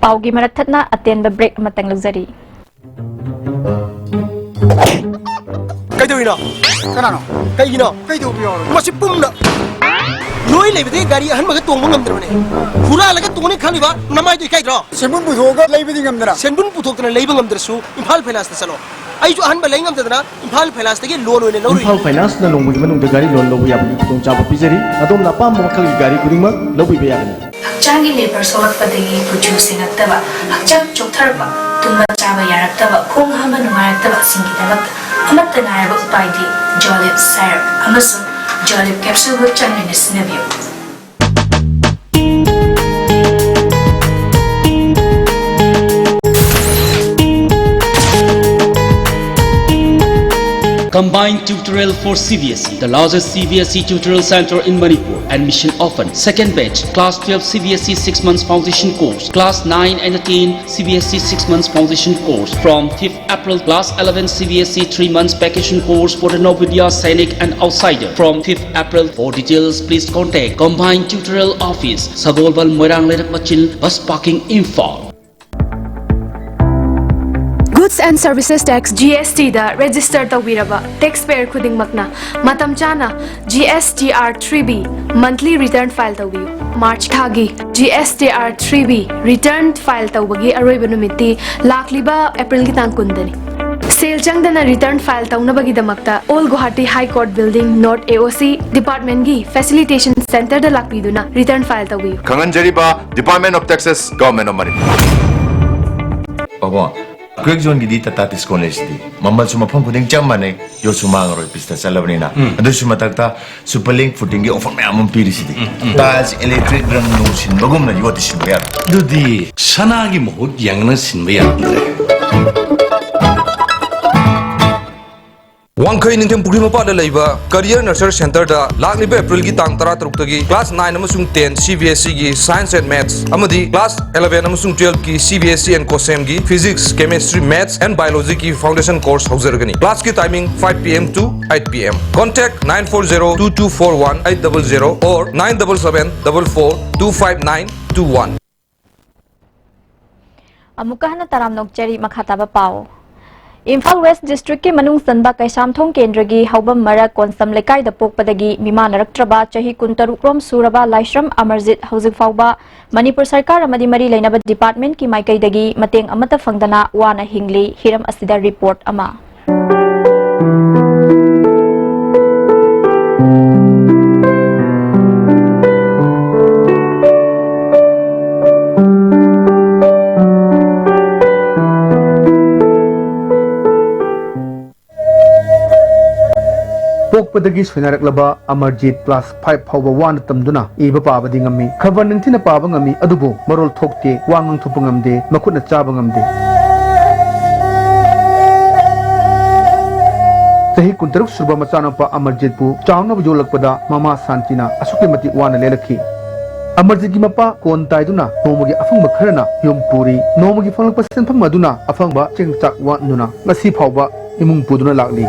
ꯄꯥꯎꯒꯤ ꯃꯔꯛ ꯊꯠꯅ ꯑꯇꯦꯟꯕ break ꯑꯃꯇꯪ ꯂꯧꯖꯔꯤ꯫ ꯇꯧꯔꯤꯅꯣ? ꯀꯅꯥꯅꯣ? ꯀꯩꯒꯤꯅꯣ? ꯀꯩꯗꯧꯕ ꯌꯥꯎꯔꯒꯦ? ꯃꯁꯤ ꯄꯨꯝꯅ ꯅꯣꯏ ꯂꯩꯕꯗꯒꯤ ꯒꯥꯔꯤ ꯑꯍꯟꯕꯒ ꯇꯣꯡꯕ ꯉꯝꯗ꯭ꯔꯕꯅꯦ꯫ ꯍꯨꯔꯥꯜꯂꯒ ꯇꯣꯡꯅꯤ ꯈꯜꯂꯤꯕ ꯅꯃꯥꯏꯗꯣ ꯏꯀꯥꯏꯗ꯭ꯔꯣ? ꯁꯦꯟꯕꯨꯟ ꯄꯨꯊꯣꯛꯑꯒ ꯂꯩꯕꯗꯤ ꯉꯝꯗꯅ? ꯁꯦꯟꯕꯨꯟ ꯄꯨꯊꯣꯛꯇꯅ ꯂꯩꯕ ꯉꯝꯗ꯭ꯔꯁꯨ ꯏꯝꯐꯥꯜ ꯐꯥꯏꯅꯥꯟꯁꯇ ꯆꯠꯂꯣ꯫ ꯑꯩꯁꯨ ꯑꯍꯟꯕ ꯂꯩ ꯉꯝꯗꯗꯅ ꯏꯝꯐꯥꯜ ꯐꯥꯏꯅꯥꯟꯁꯇꯒꯤ ꯂꯣꯟ ꯑꯣꯏꯅ ꯂꯧꯔꯨꯏ꯫ ꯏꯝꯐꯥꯜ ꯐꯥꯏꯅꯥꯟꯁꯅ ꯅꯣꯡꯃꯒꯤ ꯃꯅꯨꯡꯗ ꯒꯥꯔꯤ ꯂꯣꯟ ꯂꯧꯕ ꯌꯥꯕꯒꯤ ꯈꯨꯗꯣꯡꯆꯥꯕ ꯄꯤꯖꯔꯤ꯫ ꯑꯗꯣꯝꯅ ꯑꯄꯥꯝꯕ ꯃꯈꯜꯒꯤ ꯒꯥꯔꯤ ꯈꯨꯗꯤꯡꯃꯛ ꯂꯧꯕꯤꯕ ꯌꯥꯒꯅꯤ꯫ ꯍꯛꯆꯥꯡꯒꯤ ꯂꯦꯕꯔ ꯁꯣꯛꯂꯛꯄꯗꯒꯤ ꯀꯨꯆꯨ ꯁꯦꯡꯉꯛꯇꯕ, ꯍꯛꯆꯥꯡ ꯆꯣꯛꯊꯔꯛꯄ, ꯇꯨꯝꯕ ꯆꯥꯕ ꯌꯥꯔꯛꯇꯕ, ꯈꯣꯡ ꯍꯥꯝꯕ ꯅꯨꯡꯉꯥꯏꯔꯛꯇꯕ ꯑꯁꯤꯒꯤꯗꯃꯛꯇ ꯑꯃꯠꯇ ꯉꯥꯏꯔꯕ ꯎꯄꯥꯏꯗꯤ ꯖꯣꯂꯤꯞ ꯁꯥꯏꯔꯞ ꯑꯃꯁꯨꯡ ꯖꯣꯂꯤꯞ ꯀꯦꯞꯁꯨꯜꯕꯨ ꯆꯥꯡ ꯅꯥꯏꯅ ꯁꯤꯖꯤꯟꯅꯕꯤꯌꯨ꯫ Combined Tutorial for C B S E, the largest C B S E tutorial center in Manipur. Admission open. Second batch, Class twelve C B S E six months foundation course, Class nine and ten C B S E six months foundation course from fifth April, Class eleven C B S E three months vacation course for the Navodaya Sainik and outsider from fifth April. For details, please contact Combined Tutorial Office, Sagolbal, Moirang Leirak Machil, Bus Parking, Imphal. Goods and Services Tax, G S T the register ꯇꯧꯕꯤꯔꯕ taxpayer ꯈꯨꯗꯤꯡꯃꯛꯅ ꯃꯇꯝ ꯆꯥꯅ G S T R three B monthly return file ꯇꯧꯕꯤꯌꯨ꯫ March ꯊꯥꯒꯤ G S T R three B return file ꯇꯧꯕꯒꯤ ꯑꯔꯣꯏꯕ ꯅꯨꯃꯤꯠꯇꯤ ꯂꯥꯛꯂꯤꯕ April ꯒꯤ ꯇꯥꯡ ꯀꯨꯟꯗꯅꯤ꯫ ꯁꯦꯜ ꯆꯪꯗꯅ return file ꯇꯧꯅꯕꯒꯤꯗꯃꯛꯇ Old Guwahati High Court Building, North A O C Department ꯀꯤ Facilitation Center ꯗ ꯂꯥꯛꯄꯤꯗꯨꯅ return file ꯇꯧꯕꯤꯌꯨ꯫ ꯈꯪꯍꯟꯖꯔꯤꯕ Department of Taxes, Government of Manipur꯫ ꯄꯥꯕꯨꯡ, Quick Zone ꯒꯤꯗꯤ Tata Tiscon ꯂꯩꯁꯤꯗꯤ꯫ ꯃꯃꯜꯁꯨ ꯃꯐꯝ ꯈꯨꯗꯤꯡ ꯆꯞ ꯃꯥꯟꯅꯩ, ꯌꯣꯠꯁꯨ ꯃꯥꯡꯉꯔꯣꯏ, ꯄꯤꯁꯇ ꯆꯠꯂꯕꯅꯤꯅ꯫ ꯎꯝ꯫ ꯑꯗꯨꯁꯨ ꯃꯊꯛꯇ Super Link Footing ꯒꯤ offer ꯃꯌꯥꯝ ꯑꯃ ꯄꯤꯔꯤꯁꯤꯗꯤ꯫ ꯎꯝ, ꯎꯝ꯫ Tiles, electric, ꯔꯪ ꯅꯨꯡ ꯁꯤꯟꯕꯒꯨꯝꯅ ꯌꯣꯠꯇꯤ ꯁꯤꯟꯕ ꯌꯥꯔꯣꯏ꯫ ꯑꯗꯨꯗꯤ ꯁꯅꯥꯒꯤ ꯃꯍꯨꯠ ꯌꯦꯡꯅ ꯁꯤꯟꯕ ꯌꯥꯔꯝꯗ꯭ꯔꯦ꯫ ꯋꯥꯡꯈꯩ ꯅꯤꯡꯊꯦꯝ ꯄꯨꯈ꯭ꯔꯤ ꯃꯄꯥꯟꯗ ꯂꯩꯕ Career Nurture Center ꯗ ꯂꯥꯛꯂꯤꯕ April ꯒꯤ ꯇꯥꯡ ꯇꯔꯥ ꯇꯔꯨꯛꯇꯒꯤ Class nine ꯑꯃꯁꯨꯡ ten C B S E ꯒꯤ Science and Maths ꯑꯃꯗꯤ Class eleven ꯑꯃꯁꯨꯡ twelve ꯀꯤ C B S E and COSEM ꯒꯤ Physics, Chemistry, Maths and Biology ꯒꯤ Foundation Course ꯍꯧꯖꯔꯒꯅꯤ꯫ Class ꯀꯤ timing five P M to eight P M. Contact nine four zero two two four one eight double zero or nine double seven double four two five nine two one. ꯑꯃꯨꯛꯀ ꯍꯟꯅ ꯇꯔꯥꯝꯅ ꯑꯣꯛꯆꯔꯤ꯫ ꯃꯈꯥ ꯇꯥꯕ ꯄꯥꯎ꯫ Imphal west ꯗꯤꯁꯇ꯭ꯔꯤꯛꯀꯤ ꯃꯅꯨꯡ ꯆꯟꯕ ꯀꯩꯁꯥꯝꯊꯣꯡ ꯀꯦꯟꯗ꯭ꯔꯒꯤ ꯍꯧꯕꯝ ꯃꯔꯛ ꯀꯣꯟꯁꯝ ꯂꯩꯀꯥꯏꯗ ꯄꯣꯛꯄꯗꯒꯤ ꯃꯤꯃꯥꯟꯅꯔꯛꯇ꯭ꯔꯕ ꯆꯍꯤ ꯀꯨꯟꯇꯔꯨꯛ ꯔꯣꯝ ꯁꯨꯔꯕ ꯂꯥꯏꯁ꯭ꯔꯝ ꯑꯃꯔꯖꯤꯠ ꯍꯧꯖꯤꯛ ꯐꯥꯎꯕ ꯃꯅꯤꯄꯨꯔ ꯁꯔꯀꯥꯔ ꯑꯃꯗꯤ ꯃꯔꯤ ꯂꯩꯅꯕ ꯗꯤꯄꯥꯔꯠꯃꯦꯟꯠꯀꯤ ꯃꯥꯏꯀꯩꯗꯒꯤ ꯃꯇꯦꯡ ꯑꯃꯠꯇ ꯐꯪꯗꯅ ꯋꯥꯅ ꯍꯤꯡꯂꯤ꯫ ꯍꯤꯔꯝ ꯑꯁꯤꯗ ꯔꯤꯄꯣꯔꯠ ꯑꯃ꯫ ꯄꯣꯛꯄꯗꯒꯤ ꯁꯣꯏꯅꯥꯏꯔꯛꯂꯕ ꯑꯃꯔꯖꯤꯠ ꯀ꯭ꯂꯥꯁ ꯐꯥꯏꯚ ꯐꯥꯎꯕ ꯋꯥꯅ ꯇꯝꯗꯨꯅ ꯏꯕ ꯄꯥꯕꯗꯤ ꯉꯝꯃꯤ꯫ ꯈꯕꯔ ꯅꯤꯡꯊꯤꯅ ꯄꯥꯕ ꯉꯝꯃꯤ, ꯑꯗꯨꯕꯨ ꯃꯔꯣꯜ ꯊꯣꯛꯇꯦ, ꯋꯥ ꯉꯥꯡꯊꯣꯛꯄ ꯉꯝꯗꯦ, ꯃꯈꯨꯠꯅ ꯆꯥꯕ ꯉꯝꯗꯦ꯫ ꯆꯍꯤ ꯀꯨꯟꯇꯔꯨꯛ ꯁꯨꯔꯕ ꯃꯆꯥꯅꯨꯄꯥ ꯑꯃꯔꯖꯤꯠꯄꯨ ꯆꯥꯎꯅꯕ ꯌꯣꯛꯂꯛꯄꯗ ꯃꯃꯥ ꯁꯥꯟꯇꯤꯅ ꯑꯁꯨꯛꯀꯤ ꯃꯇꯤꯛ ꯋꯥꯅ ꯂꯦꯜꯂꯛꯈꯤ꯫ ꯑꯃꯔꯖꯤꯠꯀꯤ ꯃꯄꯥ ꯀꯣꯟ ꯇꯥꯏꯗꯨꯅ ꯅꯣꯡꯃꯒꯤ ꯑꯐꯪꯕ ꯈꯔꯅ ꯌꯨꯝ ꯄꯨꯔꯤ꯫ ꯅꯣꯡꯃꯒꯤ ꯐꯪꯂꯛꯄ ꯁꯦꯟꯐꯝ ꯑꯗꯨꯅ ꯑꯐꯪꯕ ꯆꯦꯡ ꯆꯥꯛ ꯋꯥꯠꯂꯨꯅ ꯉꯁꯤ ꯐꯥꯎꯕ ꯏꯃꯨꯡ ꯄꯨꯗꯨꯅ ꯂꯥꯛꯂꯤ꯫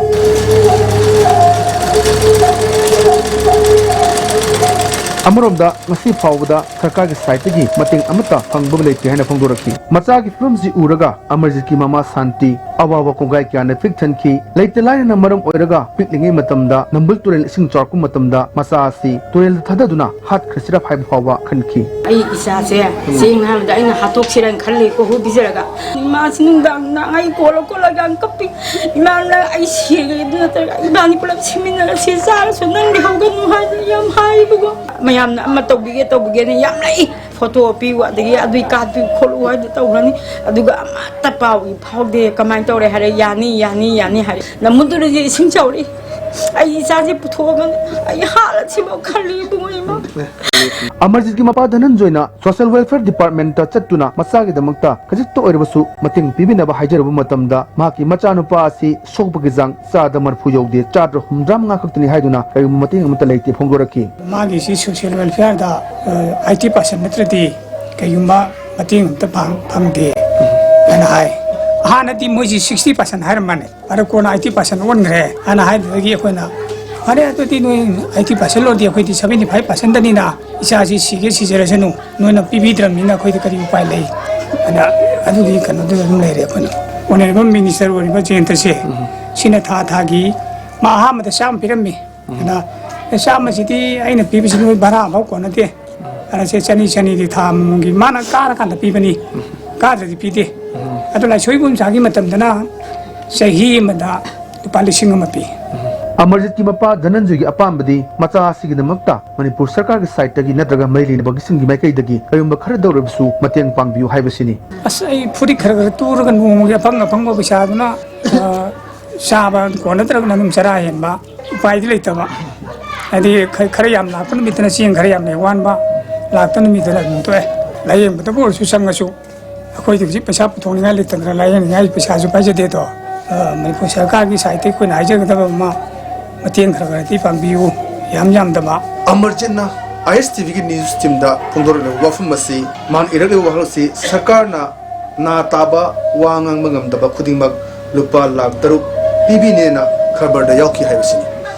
ꯑꯃꯔꯣꯝꯗ ꯉꯁꯤ ꯐꯥꯎꯕꯗ ꯁꯔꯀꯥꯔꯒꯤ ꯁꯥꯏꯠꯇꯒꯤ ꯃꯇꯦꯡ ꯑꯃꯠꯇ ꯐꯪꯕ ꯂꯩꯇꯦ ꯍꯥꯏꯅ ꯐꯣꯡꯗꯣꯔꯛꯈꯤ꯫ ꯃꯆꯥꯒꯤ ꯐꯤꯕꯝꯁꯤ ꯎꯔꯒ ꯑꯃꯔꯖꯤꯠꯀꯤ ꯃꯃꯥ ꯁꯥꯟꯇꯤ ꯑꯋꯥꯕ ꯀꯣꯡꯒꯥꯏ ꯀꯌꯥꯅ ꯄꯤꯛ ꯊꯟꯈꯤ꯫ ꯂꯩꯇ ꯂꯥꯏꯔꯅ ꯃꯔꯝ ꯑꯣꯏꯔꯒ ꯄꯤꯛꯂꯤꯉꯩ ꯃꯇꯝꯗ ꯅꯝꯕꯨꯜ ꯇꯨꯔꯦꯜ ꯏꯁꯤꯡ ꯆꯥꯎꯔꯛꯄ ꯃꯇꯝꯗ ꯃꯆꯥ ꯑꯁꯤ ꯇꯨꯔꯦꯜꯗ ꯊꯥꯗꯗꯨꯅ ꯍꯥꯠꯈ꯭ꯔꯁꯤꯔ ꯍꯥꯏꯕ ꯐꯥꯎꯕ ꯈꯟꯈꯤ꯫ ꯑꯩ ꯏꯆꯥꯁꯦ ꯁꯦꯡꯅ ꯍꯥꯏꯔꯕꯗ ꯑꯩꯅ ꯍꯥꯠꯇꯣꯛꯁꯤꯔꯅ ꯈꯜꯂꯤ, ꯀꯣꯍꯨ ꯄꯤꯖꯔꯒ꯫ ꯏꯃꯥꯁꯤ ꯅꯨꯡꯗꯥꯡ ꯅꯨꯡꯗꯥꯡ ꯑꯩ ꯀꯣꯜꯂ ꯀꯣꯜꯂꯒ ꯌꯥꯝ ꯀꯞꯄꯤ꯫ "ꯏꯃꯥ, ꯅꯪ ꯑꯩ ꯁꯤꯔꯒꯦ, ꯑꯗꯨ ꯅꯠꯇ꯭ꯔꯒ ꯏꯕꯥꯅꯤ ꯄꯨꯂꯞ ꯁꯤꯃꯤꯟꯅꯔꯁꯤ, ꯆꯥꯔꯁꯨ ꯅꯪꯗꯤ ꯍꯧꯒꯅꯨ" ꯍꯥꯏꯗꯅ ꯌꯥꯝ ꯍꯥꯏꯕꯀꯣ꯫ ꯃꯌꯥꯝꯅ ꯑꯃ ꯇꯧꯕꯤꯒꯦ ꯇꯧꯕꯤꯒꯦꯅ ꯌꯥꯝ ꯂꯩ꯫ ꯐꯣꯇꯣ ꯄꯤꯌꯨ, ꯑꯗꯒꯤ ꯑꯗꯨꯏ ꯀꯥꯠꯄꯤꯌꯨ ꯈꯣꯠꯂꯨ ꯍꯥꯏꯗꯅ ꯇꯧꯔꯅꯤ꯫ ꯑꯗꯨꯒ ꯑꯃꯠꯇ ꯄꯥꯎ ꯐꯥꯎꯗꯦ꯫ ꯀꯃꯥꯏꯅ ꯇꯧꯔꯦ ꯍꯥꯏꯔꯦ, "ꯌꯥꯅꯤ, ꯌꯥꯅꯤ, ꯌꯥꯅꯤ" ꯍꯥꯏꯔꯦ꯫ ꯅꯝꯕꯨꯜ ꯇꯨꯔꯦꯜꯁꯦ ꯏꯁꯤꯡ ꯆꯥꯎꯔꯛꯏ꯫ ꯑꯩ ꯏꯆꯥꯁꯦ ꯄꯨꯊꯣꯛꯑꯒ ꯑꯩ ꯍꯥꯠꯂꯁꯤꯐꯥꯎ ꯈꯜꯂꯤ ꯏꯕꯨꯡꯉꯣ, ꯏꯃꯥ꯫ ꯑꯃꯔꯖꯤꯠꯀꯤ ꯃꯄꯥ ꯙꯅꯟꯖꯣꯏꯅ ꯁꯣꯁꯤꯌꯦꯜ ꯋꯦꯜꯐꯤꯌꯔ ꯗꯤꯄꯥꯔꯠꯃꯦꯟꯠꯇ ꯆꯠꯇꯨꯅ ꯃꯆꯥꯒꯤꯗꯃꯛꯇ ꯈꯖꯤꯛꯇ ꯑꯣꯏꯔꯕꯁꯨ ꯃꯇꯦꯡ ꯄꯤꯕꯤꯅꯕ ꯍꯥꯏꯖꯔꯨꯕ ꯃꯇꯝꯗ, ꯃꯍꯥꯛꯀꯤ ꯃꯆꯥꯅꯨꯄꯥ ꯑꯁꯤ ꯁꯣꯛꯄꯒꯤ ꯆꯥꯡ ꯆꯥꯗ ꯃꯔꯤꯐꯨ ꯌꯧꯗꯦ, ꯆꯥꯗ ꯍꯨꯝꯗ꯭ꯔꯥ ꯃꯉꯥ ꯈꯛꯇꯅꯤ ꯍꯥꯏꯗꯨꯅ ꯀꯔꯤꯒꯨꯝꯕ ꯃꯇꯦꯡ ꯑꯃꯠꯇ ꯂꯩꯇꯦ ꯐꯣꯡꯗꯣꯔꯛꯈꯤ꯫ ꯃꯥꯒꯤꯁꯤ ꯁꯣꯁꯤꯌꯦꯜ ꯋꯦꯜꯐꯤꯌꯔꯗ, ꯑ, ꯑꯥꯏꯠꯇꯤ ꯄꯥꯔꯁꯦꯟ ꯅꯠꯇ꯭ꯔꯗꯤ ꯀꯩꯒꯨꯝꯕ ꯃꯇꯦꯡ ꯑꯝꯇ ꯐꯪ-, ꯐꯪꯗꯦ ꯍꯥꯏꯅ ꯍꯥꯏ꯫ ꯍꯥꯟꯅꯗꯤ ꯃꯣꯏꯁꯤ ꯁꯤꯛꯁꯇꯤ ꯄꯥꯔꯁꯦꯟ ꯍꯥꯏꯔꯝꯕꯅꯤ, ꯑꯗꯣ ꯀꯣꯟꯅ ꯑꯥꯏꯠꯇꯤ ꯄꯥꯔꯁꯦꯟ ꯑꯣꯟꯈ꯭ꯔꯦ ꯍꯥꯏꯅ ꯍꯥꯏꯕꯗꯒꯤ ꯑꯩꯈꯣꯏꯅ, "ꯐꯔꯦ, ꯑꯗꯨꯗꯤ ꯅꯣꯏ ꯑꯥꯏꯠꯇꯤ ꯄꯥꯔꯁꯦꯟ ꯑꯣꯟꯗꯤ ꯑꯩꯈꯣꯏꯗꯤ ꯁꯕꯦꯟꯇꯤ ꯐꯥꯏꯚ ꯄꯥꯔꯁꯦꯟꯗꯅꯤꯅ ꯏꯆꯥꯁꯤ ꯁꯤꯒꯦ ꯁꯤꯖꯔꯁꯅꯨ, ꯅꯣꯏꯅ ꯄꯤꯕꯤꯗ꯭ꯔꯕꯅꯤꯅ ꯑꯩꯈꯣꯏꯗꯤ ꯀꯔꯤ ꯎꯄꯥꯏ ꯂꯩ?" ꯑꯗ ꯑꯗꯨꯒꯤ ꯀꯩꯅꯣꯗꯨꯗ ꯑꯗꯨꯝ ꯂꯩꯔꯦ ꯑꯩꯈꯣꯏꯅ꯫ ꯑꯣꯅꯔꯦꯕꯜ ꯃꯤꯅꯤꯁꯇꯔ ꯑꯣꯏꯔꯤꯕ ꯖꯌꯟꯇꯁꯦ, ꯁꯤꯅ ꯊꯥ ꯊꯥꯒꯤ ꯃꯥ ꯑꯍꯥꯟꯕꯗ ꯆꯥꯝꯃ ꯄꯤꯔꯝꯃꯤ꯫ ꯑꯗ "ꯑꯦ, ꯆꯥꯝꯃꯁꯤꯗꯤ ꯑꯩꯅ ꯄꯤꯕꯁꯤ ꯅꯣꯏ ꯚꯔꯥ ꯑꯃꯐꯥꯎ ꯀꯣꯟꯅꯗꯦ, ꯑꯗ ꯁꯦ ꯆꯅꯤ ꯆꯅꯤꯗꯤ ꯊꯥ ꯑꯃꯃꯝꯒꯤ ꯃꯥꯅ ꯀꯥꯔꯀꯥꯟꯗ ꯄꯤꯕꯅꯤ, ꯀꯥꯗ꯭ꯔꯗꯤ ꯄꯤꯗꯦ"꯫ ꯑꯗꯨ ꯂꯥꯏꯁꯣꯏ ꯏꯕꯣꯝꯆꯥꯒꯤ ꯃꯇꯝꯗꯅ ꯆꯍꯤ ꯑꯃꯗ ꯂꯨꯄꯥ ꯂꯤꯁꯤꯡ ꯑꯃ ꯄꯤ꯫ ꯑꯃꯔꯖꯤꯠꯀꯤ ꯃꯄꯥ ꯙꯅꯟꯖꯣꯏꯒꯤ ꯑꯄꯥꯝꯕꯗꯤ ꯃꯆꯥ ꯑꯁꯤꯒꯤꯗꯃꯛꯇ ꯃꯅꯤꯄꯨꯔ ꯁꯔꯀꯥꯔꯒꯤ ꯁꯥꯏꯠꯇꯒꯤ ꯅꯠꯇ꯭ꯔꯒ ꯃꯔꯤ ꯂꯩꯅꯕꯒꯤꯁꯤꯡꯒꯤ ꯃꯥꯏꯀꯩꯗꯒꯤ ꯀꯔꯤꯒꯨꯝꯕ ꯈꯔꯗ ꯑꯣꯏꯔꯕꯁꯨ ꯃꯇꯦꯡ ꯄꯥꯡꯕꯤꯌꯨ ꯍꯥꯏꯕꯁꯤꯅꯤ꯫ ꯑꯁ, ꯑꯩ ꯐꯨꯔꯤꯠ ꯈꯔ ꯈꯔ ꯇꯨꯔꯒ ꯅꯣꯡꯃꯒꯤ ꯑꯐꯪ ꯑꯐꯪꯕ ꯄꯩꯁꯥꯗꯨꯅ, ꯑ, ꯆꯥꯕ ꯀꯣꯟꯅꯗ꯭ꯔꯒꯅ ꯑꯗꯨꯝ ꯆꯔꯥ ꯍꯦꯟꯕ, ꯎꯄꯥꯏꯗꯤ ꯂꯩꯇꯕ꯫ ꯍꯥꯏꯗꯤ ꯈ-, ꯈꯔ ꯌꯥꯝ ꯂꯥꯛꯄ ꯅꯨꯃꯤꯠꯇꯅ ꯆꯦꯡ ꯈꯔ ꯌꯥꯝ ꯍꯦꯛ ꯋꯥꯟꯕ, ꯂꯥꯛꯇ ꯅꯨꯃꯤꯠꯇꯅ ꯑꯗꯨꯝ ꯇꯣꯛꯑꯦ꯫ ꯂꯥꯏꯌꯦꯡꯕꯗꯕꯨ ꯑꯣꯏꯔꯁꯨ ꯆꯪꯉꯁꯨ ꯑꯩꯈꯣꯏꯗꯤ ꯍꯧꯖꯤꯛ ꯄꯩꯁꯥ ꯄꯨꯊꯣꯛꯅꯤꯡꯉꯥꯏ ꯂꯩꯇꯗꯅ ꯂꯥꯏꯌꯦꯡꯅꯤꯡꯉꯥꯏ ꯄꯩꯁꯥꯁꯨ ꯄꯥꯏꯖꯗꯦꯗꯣ꯫ ꯑ, ꯃꯅꯤꯄꯨꯔ ꯁꯔꯀꯥꯔꯒꯤ ꯁꯥꯏꯠꯇꯒꯤ ꯑꯩꯈꯣꯏꯅ ꯍꯥꯏꯖꯒꯗꯕ ꯑꯃ, ꯃꯇꯦꯡ ꯈꯔ ꯈꯔꯗꯤ ꯄꯥꯡꯕꯤꯌꯨ, ꯌꯥꯝ ꯌꯥꯝꯗꯕ꯫ ꯑꯃꯔꯖꯤꯠꯅ ꯑꯥꯏ ꯑꯦꯁ ꯇꯤ ꯚꯤꯒꯤ ꯅ꯭ꯌꯨꯁ ꯇꯤꯝꯗ ꯐꯣꯡꯗꯣꯔꯛꯂꯤꯕ ꯋꯥꯐꯝ ꯑꯁꯤ, ꯃꯍꯥꯛꯅ ꯏꯔꯛꯂꯤꯕ ꯋꯥꯍꯪ ꯑꯁꯤ ꯁꯔꯀꯥꯔꯅ ꯅꯥ ꯇꯥꯕ ꯋꯥ ꯉꯥꯡꯕ ꯉꯝꯗꯕ ꯈꯨꯗꯤꯡꯃꯛ ꯂꯨꯄꯥ ꯂꯥꯈ ꯇꯔꯨꯛ ꯄꯤꯕꯤꯅꯦꯅ ꯈꯕꯔꯗ ꯌꯥꯎꯈꯤ ꯍꯥꯏꯕꯁꯤꯅꯤ꯫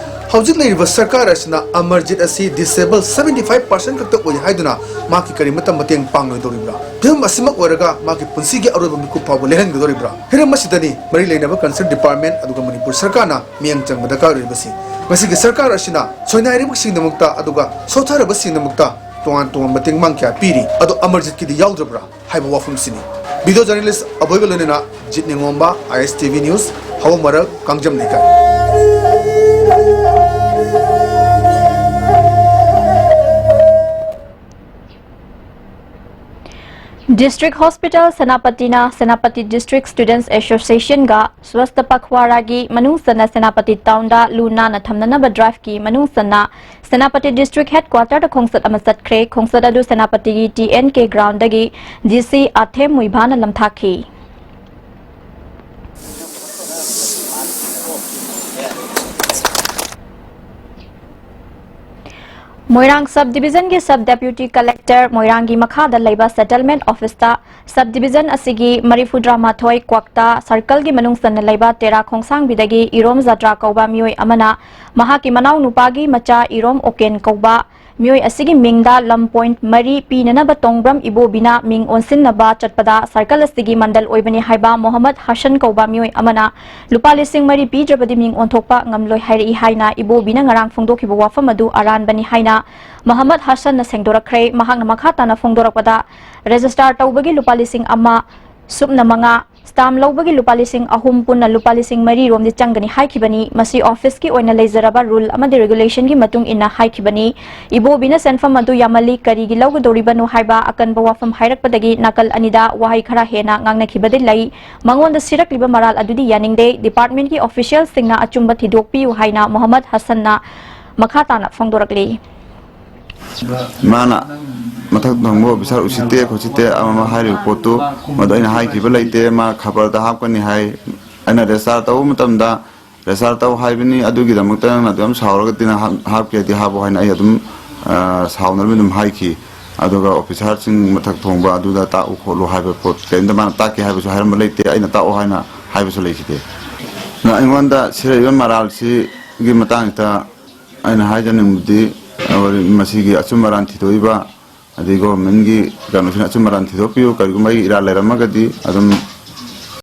ꯍꯧꯖꯤꯛ ꯂꯩꯔꯤꯕ ꯁꯔꯀꯥꯔ ꯑꯁꯤꯅ ꯑꯃꯔꯖꯤꯠ ꯑꯁꯤ ꯗꯤꯁꯦꯕꯜ ꯁꯚꯦꯟꯇꯤ ꯐꯥꯏꯚ ꯄꯥꯔꯁꯦꯟ ꯈꯛꯇ ꯑꯣꯏ ꯍꯥꯏꯗꯨꯅ ꯃꯍꯥꯛꯀꯤ ꯀꯔꯤꯃꯠꯇ ꯃꯇꯦꯡ ꯄꯥꯡꯂꯣꯏꯗꯧꯔꯤꯕ꯭ꯔꯥ? ꯐꯤꯕꯝ ꯑꯁꯤꯃꯛ ꯑꯣꯏꯔꯒ ꯃꯍꯥꯛꯀꯤ ꯄꯨꯟꯁꯤꯒꯤ ꯑꯔꯣꯏꯕ ꯃꯤꯀꯨꯞ ꯐꯥꯎꯕ ꯂꯦꯜꯍꯟꯒꯗꯧꯔꯤꯕ꯭ꯔꯥ? ꯍꯤꯔꯝ ꯑꯁꯤꯗꯅꯤ ꯃꯔꯤ ꯂꯩꯅꯕ concerned department ꯑꯗꯨꯒ ꯃꯅꯤꯄꯨꯔ ꯁꯔꯀꯥꯔꯅ ꯃꯤꯠꯌꯦꯡ ꯆꯪꯕ ꯗꯔꯀꯥꯔ ꯑꯣꯏꯔꯤꯕꯁꯤ꯫ ꯉꯁꯤꯒꯤ ꯁꯔꯀꯥꯔ ꯑꯁꯤꯅ ꯁꯣꯏꯅꯥꯏꯔꯕꯁꯤꯡꯒꯤꯗꯃꯛꯇ ꯑꯗꯨꯒ ꯁꯣꯠꯊꯔꯕꯁꯤꯡꯒꯤꯗꯃꯛꯇ ꯇꯣꯉꯥꯟ ꯇꯣꯉꯥꯟꯕ ꯃꯇꯦꯡ ꯃꯥꯡ ꯀꯌꯥ ꯄꯤꯔꯤ, ꯑꯗꯣ ꯑꯃꯔꯖꯤꯠꯀꯤꯗꯤ ꯌꯥꯎꯗ꯭ꯔꯕ꯭ꯔꯥ ꯍꯥꯏꯕ ꯋꯥꯐꯝꯁꯤꯅꯤ꯫ ꯚꯤꯗꯤꯑꯣ ꯖꯔꯅꯦꯂꯤꯁ ꯑꯕꯣꯏꯒ ꯂꯣꯏꯅꯅ ꯖꯤꯠ ꯅꯤꯉꯣꯝꯕ, ꯑꯥꯏ ꯑꯦꯁ ꯇꯤ ꯚꯤ ꯅ꯭ꯌꯨꯁ, ꯍꯋꯥ ꯃꯔꯛ, ꯀꯥꯡꯖꯝ ꯂꯩꯀꯥꯏ꯫ District Hospital ꯁꯦꯅꯥꯄꯇꯤꯅ Senapati District Students Association ꯒ ꯁ꯭ꯋꯁꯊ ꯄꯈ꯭ꯋꯥꯔꯥꯒꯤ ꯃꯅꯨꯡ ꯆꯟꯅ ꯁꯦꯅꯥꯄꯇꯤ ꯇꯥꯎꯟꯗ ꯂꯨ ꯅꯥꯟꯅ ꯊꯝꯅꯅꯕ ꯗ꯭ꯔꯥꯏꯚꯀꯤ ꯃꯅꯨꯡ ꯆꯟꯅ ꯁꯦꯅꯥꯄꯇꯤ District Headquarter ꯗ ꯈꯣꯡꯆꯠ ꯑꯃ ꯆꯠꯈ꯭ꯔꯦ꯫ ꯈꯣꯡꯆꯠ ꯑꯗꯨ ꯁꯦꯅꯥꯄꯇꯤꯒꯤ ꯇꯤ ꯑꯦꯟ ꯀꯦ ꯒ꯭ꯔꯥꯎꯟꯗꯒꯤ ꯗꯤ ꯁꯤ ꯑꯥꯊꯦꯝ ꯃꯨꯏꯚꯥꯅ ꯂꯝꯊꯥꯈꯤ꯫ ꯃꯣꯏꯔꯥꯡ Sub Division ꯒꯤ Sub Deputy Collector ꯃꯣꯏꯔꯥꯡꯒꯤ ꯃꯈꯥꯗ ꯂꯩꯕ Settlement Office ꯇ Sub Division ꯑꯁꯤꯒꯤ ꯃꯔꯤꯐꯨꯇꯔꯥꯃꯥꯊꯣꯏ ꯀ꯭ꯋꯥꯛꯇꯥ circle ꯒꯤ ꯃꯅꯨꯡ ꯆꯟꯅ ꯂꯩꯕ ꯇꯦꯔꯥ ꯈꯣꯡꯁꯥꯡꯕꯤꯗꯒꯤ ꯏꯔꯣꯝ ꯖꯇ꯭ꯔꯥ ꯀꯧꯕ ꯃꯤꯑꯣꯏ ꯑꯃꯅ ꯃꯍꯥꯛꯀꯤ ꯃꯅꯥꯎ ꯅꯨꯄꯥꯒꯤ ꯃꯆꯥ ꯏꯔꯣꯝ ꯑꯣꯀꯦꯟ ꯀꯧꯕ ꯃꯤꯑꯣꯏ ꯑꯁꯤꯒꯤ ꯃꯤꯡꯗ ꯂꯝ point ꯃꯔꯤ ꯄꯤꯅꯅꯕ ꯇꯣꯡꯕ꯭ꯔꯝ ꯏꯕꯣꯕꯤꯅ ꯃꯤꯡ ꯑꯣꯟꯁꯤꯟꯅꯕ ꯆꯠꯄꯗ circle ꯑꯁꯤꯒꯤ ꯃꯟꯗꯜ ꯑꯣꯏꯕꯅꯤ ꯍꯥꯏꯕ ꯃꯣꯍꯝꯃꯗ ꯍꯁꯟ ꯀꯧꯕ ꯃꯤꯑꯣꯏ ꯑꯃꯅ ꯂꯨꯄꯥ ꯂꯤꯁꯤꯡ ꯃꯔꯤ ꯄꯤꯗ꯭ꯔꯕꯗꯤ ꯃꯤꯡ ꯑꯣꯟꯊꯣꯛꯄ ꯉꯝꯂꯣꯏ ꯍꯥꯏꯔꯛꯏ ꯍꯥꯏꯅ ꯏꯕꯣꯕꯤꯅ ꯉꯔꯥꯡ ꯐꯣꯡꯗꯣꯛꯈꯤꯕ ꯋꯥꯐꯝ ꯑꯗꯨ ꯑꯔꯥꯟꯕꯅꯤ ꯍꯥꯏꯅ ꯃꯣꯍꯝꯃꯗ ꯍꯁꯟꯅ ꯁꯦꯡꯗꯣꯔꯛꯈ꯭ꯔꯦ꯫ ꯃꯍꯥꯛꯅ ꯃꯈꯥ ꯇꯥꯅ ꯐꯣꯡꯗꯣꯔꯛꯄꯗ, register ꯇꯧꯕꯒꯤ ꯂꯨꯄꯥ ꯂꯤꯁꯤꯡ ꯑꯃ ꯁꯨꯞꯅ ꯃꯉꯥ, stamp ꯂꯧꯕꯒꯤ ꯂꯨꯄꯥ ꯂꯤꯁꯤꯡ ꯑꯍꯨꯝ, ꯄꯨꯟꯅ ꯂꯨꯄꯥ ꯂꯤꯁꯤꯡ ꯃꯔꯤ ꯔꯣꯝꯗꯤ ꯆꯪꯒꯅꯤ ꯍꯥꯏꯈꯤꯕꯅꯤ꯫ ꯃꯁꯤ office ꯀꯤ ꯑꯣꯏꯅ ꯂꯩꯖꯔꯕ rule ꯑꯃꯗꯤ regulation ꯒꯤ ꯃꯇꯨꯡ ꯏꯟꯅ ꯍꯥꯏꯈꯤꯕꯅꯤ꯫ ꯏꯕꯣꯕꯤꯅ ꯁꯦꯟꯐꯝ ꯑꯗꯨ ꯌꯥꯝꯃꯜꯂꯤ, ꯀꯔꯤꯒꯤ ꯂꯧꯒꯗꯧꯔꯤꯕꯅꯣ ꯍꯥꯏꯕ ꯑꯀꯟꯕ ꯋꯥꯐꯝ ꯍꯥꯏꯔꯛꯄꯗꯒꯤ ꯅꯥꯀꯜ ꯑꯅꯤꯗ ꯋꯥꯍꯩ ꯈꯔ ꯍꯦꯟꯅ ꯉꯥꯡꯅꯈꯤꯕꯗꯤ ꯂꯩ꯫ ꯃꯉꯣꯟꯗ ꯁꯤꯔꯛꯂꯤꯕ ꯃꯔꯥꯜ ꯑꯗꯨꯗꯤ ꯌꯥꯅꯤꯡꯗꯦ꯫ Department ꯀꯤ official ꯁꯤꯡꯅ ꯑꯆꯨꯝꯕ ꯊꯤꯗꯣꯛꯄꯤꯌꯨ ꯍꯥꯏꯅ ꯃꯣꯍꯝꯃꯗ ꯍꯁꯟꯅ ꯃꯈꯥ ꯇꯥꯅ ꯐꯣꯡꯗꯣꯔꯛꯂꯤ꯫ ꯃꯥꯅ ꯃꯊꯛ ꯊꯣꯡꯕ officer ꯎꯁꯤꯠꯇꯦ ꯈꯣꯠꯁꯤꯠꯇꯦ ꯑꯃ ꯑꯃ ꯍꯥꯏꯔꯤꯕ ꯄꯣꯠꯇꯨ, ꯃꯗꯨ ꯑꯩꯅ ꯍꯥꯏꯈꯤꯕ ꯂꯩꯇꯦ꯫ ꯃꯥ ꯈꯕꯔꯗ ꯍꯥꯞꯀꯅꯤ ꯍꯥꯏ꯫ ꯑꯩꯅ register ꯇꯧꯕ ꯃꯇꯝꯗ register ꯇꯧ ꯍꯥꯏꯕꯅꯤ, ꯑꯗꯨꯒꯤꯗꯃꯛꯇ ꯅꯪꯅ ꯑꯗꯨ ꯌꯥꯝ ꯁꯥꯎꯔꯒꯗꯤ ꯅꯪ ꯍꯥꯞ-, ꯍꯥꯞꯀꯦꯗꯤ ꯍꯥꯞꯄꯣ ꯍꯥꯏꯅ ꯑꯩ ꯑꯗꯨꯝ, ꯑ, ꯁꯥꯎꯅꯔꯝꯃꯤ ꯑꯗꯨꯝ ꯍꯥꯏꯈꯤ꯫ ꯑꯗꯨꯒ officer ꯁꯤꯡ ꯃꯊꯛ ꯊꯣꯡꯕ ꯑꯗꯨꯗ ꯇꯥꯛꯎ ꯈꯣꯠꯂꯨ ꯍꯥꯏꯕ ꯄꯣꯠ ꯀꯔꯤꯝꯇ ꯃꯥꯅ ꯇꯥꯛꯀꯦ ꯍꯥꯏꯕꯁꯨ ꯍꯥꯏꯔꯝꯕ ꯂꯩꯇꯦ, ꯑꯩꯅ ꯇꯥꯛꯑꯣ ꯍꯥꯏꯅ ꯍꯥꯏꯕꯁꯨ ꯂꯩꯈꯤꯗꯦ꯫ ꯑꯗꯨꯅ ꯑꯩꯉꯣꯟꯗ ꯁꯤꯔꯛꯏꯕ ꯃꯔꯥꯜꯁꯤꯒꯤ ꯃꯇꯥꯡꯁꯤꯗ ꯑꯩꯅ ꯍꯥꯏꯖꯅꯤꯡꯕꯗꯤ, ꯑ, ꯃꯁꯤꯒꯤ ꯑꯆꯨꯝ ꯑꯔꯥꯟ ꯊꯤꯗꯣꯛꯏꯕ ꯑꯗꯩ government ꯀꯤ ꯀꯩꯅꯣꯁꯤꯅ ꯑꯆꯨꯝ ꯑꯔꯥꯟ ꯊꯤꯗꯣꯛꯄꯤꯌꯨ, ꯀꯔꯤꯒꯨꯝꯕ ꯑꯩꯒꯤ ꯏꯔꯥꯜ ꯂꯩꯔꯝꯃꯒꯗꯤ ꯑꯗꯨꯝ,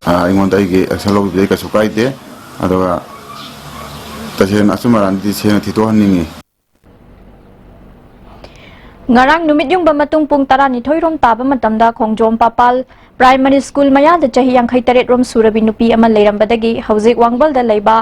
ꯑ, ꯑꯩꯉꯣꯟꯗ ꯑꯩꯒꯤ action ꯂꯧꯕꯤꯕ ꯀꯩꯁꯨ ꯀꯥꯏꯗꯦ꯫ ꯑꯗꯨꯒ ꯇꯁꯦꯡꯅ ꯑꯆꯨꯝ ꯑꯔꯥꯟꯗꯤ ꯁꯦꯡꯅ ꯊꯤꯗꯣꯛꯍꯟꯅꯤꯡꯉꯤ꯫ ꯉꯔꯥꯡ ꯅꯨꯃꯤꯠ ꯌꯨꯡꯕ ꯃꯇꯨꯡ ꯄꯨꯡ ꯇꯔꯥꯅꯤꯊꯣꯏ ꯔꯣꯝ ꯇꯥꯕ ꯃꯇꯝꯗ ꯈꯣꯡꯖꯣꯝ ꯄꯥꯄꯥꯜ primary school ꯃꯌꯥꯗ ꯆꯍꯤ ꯌꯥꯡꯈꯩ ꯇꯔꯦꯠ ꯔꯣꯝ ꯁꯨꯔꯕꯤ ꯅꯨꯄꯤ ꯑꯃ ꯂꯩꯔꯝꯕꯗꯒꯤ ꯍꯧꯖꯤꯛ ꯋꯥꯡꯕꯜꯗ ꯂꯩꯕ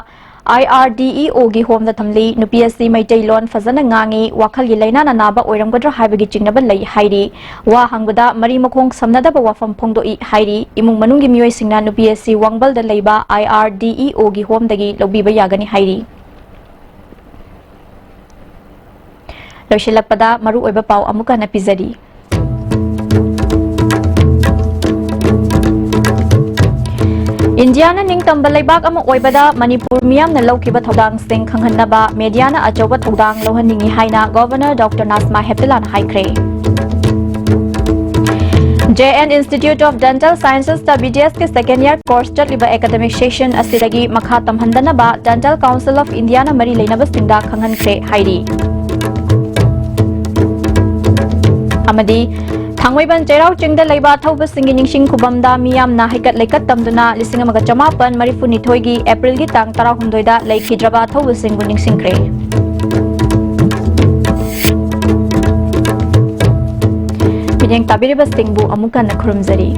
I R D E O ꯒꯤ home ꯗ ꯊꯝꯂꯤ꯫ ꯅꯨꯄꯤ ꯑꯁꯤ ꯃꯩꯇꯩꯂꯣꯟ ꯐꯖꯅ ꯉꯥꯡꯏ, ꯋꯥꯈꯜꯒꯤ ꯂꯥꯏꯅꯥꯅ ꯅꯥꯕ ꯑꯣꯏꯔꯝꯒꯗ꯭ꯔꯥ ꯍꯥꯏꯕꯒꯤ ꯆꯤꯡꯅꯕ ꯂꯩ ꯍꯥꯏꯔꯤ꯫ ꯋꯥ ꯍꯪꯕꯗ ꯃꯔꯤ ꯃꯈꯣꯡ ꯁꯝꯅꯗꯕ ꯋꯥꯐꯝ ꯐꯣꯡꯗꯣꯛꯏ ꯍꯥꯏꯔꯤ꯫ ꯏꯃꯨꯡ ꯃꯅꯨꯡꯒꯤ ꯃꯤꯑꯣꯏꯁꯤꯡꯅ ꯅꯨꯄꯤ ꯑꯁꯤ ꯋꯥꯡꯕꯜꯗ ꯂꯩꯕ I R D E O ꯒꯤ home ꯗꯒꯤ ꯂꯧꯕꯤꯕ ꯌꯥꯒꯅꯤ ꯍꯥꯏꯔꯤ꯫ ꯂꯣꯏꯁꯤꯜꯂꯛꯄꯗ ꯃꯔꯨꯑꯣꯏꯕ ꯄꯥꯎ ꯑꯃꯨꯛ ꯍꯟꯅ ꯄꯤꯖꯔꯤ꯫ ꯏꯟꯗꯤꯌꯥꯅ ꯅꯤꯡꯇꯝꯕ ꯂꯩꯕꯥꯛ ꯑꯃ ꯑꯣꯏꯕꯗ ꯃꯅꯤꯄꯨꯔ ꯃꯤꯌꯥꯝꯅ ꯂꯧꯈꯤꯕ ꯊꯧꯗꯥꯡꯁꯤꯡ ꯈꯪꯍꯟꯅꯕ media ꯅ ꯑꯆꯧꯕ ꯊꯧꯗꯥꯡ ꯂꯧꯍꯟꯅꯤꯡꯏ ꯍꯥꯏꯅ Governor Doctor Najma Heptulla ꯅ ꯍꯥꯏꯈ꯭ꯔꯦ꯫ J N Institute of Dental Sciences ꯇ B D S ꯀꯤ second year course ꯆꯠꯂꯤꯕ academic session ꯑꯁꯤꯗꯒꯤ ꯃꯈꯥ ꯇꯝꯍꯟꯗꯅꯕ Dental Council of India ꯅ ꯃꯔꯤ ꯂꯩꯅꯕꯁꯤꯡꯗ ꯈꯪꯍꯟꯈ꯭ꯔꯦ ꯍꯥꯏꯔꯤ꯫ ꯑꯃꯗꯤ ꯊꯥꯡꯃꯩꯕꯟ ꯆꯩꯔꯥꯎ ꯆꯤꯡꯗ ꯂꯩꯕ ꯑꯊꯧꯕꯁꯤꯡꯒꯤ ꯅꯤꯡꯁꯤꯡ ꯈꯨꯕꯝꯗ ꯃꯤꯌꯥꯝꯅ ꯍꯩꯀꯠ ꯂꯩꯀꯠ ꯇꯝꯗꯨꯅ ꯂꯤꯁꯤꯡ ꯑꯃꯒ ꯆꯃꯥꯄꯟ ꯃꯔꯤꯐꯨꯅꯤꯊꯣꯏꯒꯤ ꯑꯦꯄ꯭ꯔꯤꯜꯒꯤ ꯇꯥꯡ ꯇꯔꯥꯍꯨꯝꯗꯣꯏꯗ ꯂꯩꯈꯤꯗ꯭ꯔꯕ ꯑꯊꯧꯕꯁꯤꯡꯕꯨ ꯅꯤꯡꯁꯤꯡꯈ꯭ꯔꯦ꯫ ꯃꯤꯠꯌꯦꯡ ꯇꯥꯕꯤꯔꯤꯕꯁꯤꯡꯕꯨ ꯑꯃꯨꯛ ꯍꯟꯅ ꯈꯨꯔꯨꯝꯖꯔꯤ꯫